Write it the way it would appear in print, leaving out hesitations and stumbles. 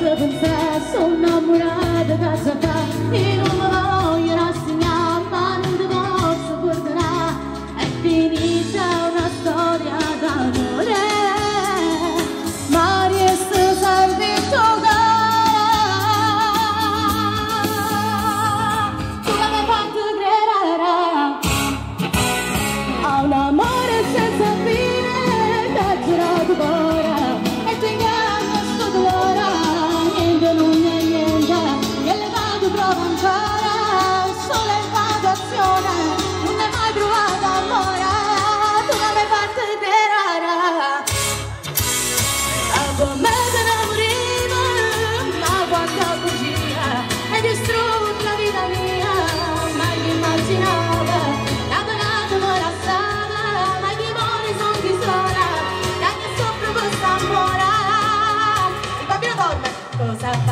fatto pensare, sono innamorata che già fa, e non mi voglio rassegnare, ma non ti posso perdonare, è finita una storia d'amore, ma riesco a tu che mi hai fatto credere a un amore senza fine, che ha girato cuore e ti inganna sto dolore, niente non è niente, e levato prova ancora, solo infatuazione, non è mai provato amore, tu che mi hai fatto credere. Come te ne morivo, ma quanta bugia, hai distrutto la vita mia, mai immaginavo, la donata me la strada, ma chi muore son chi sola, che anche sopra questa amore. Il bambino dorme, cosa fa?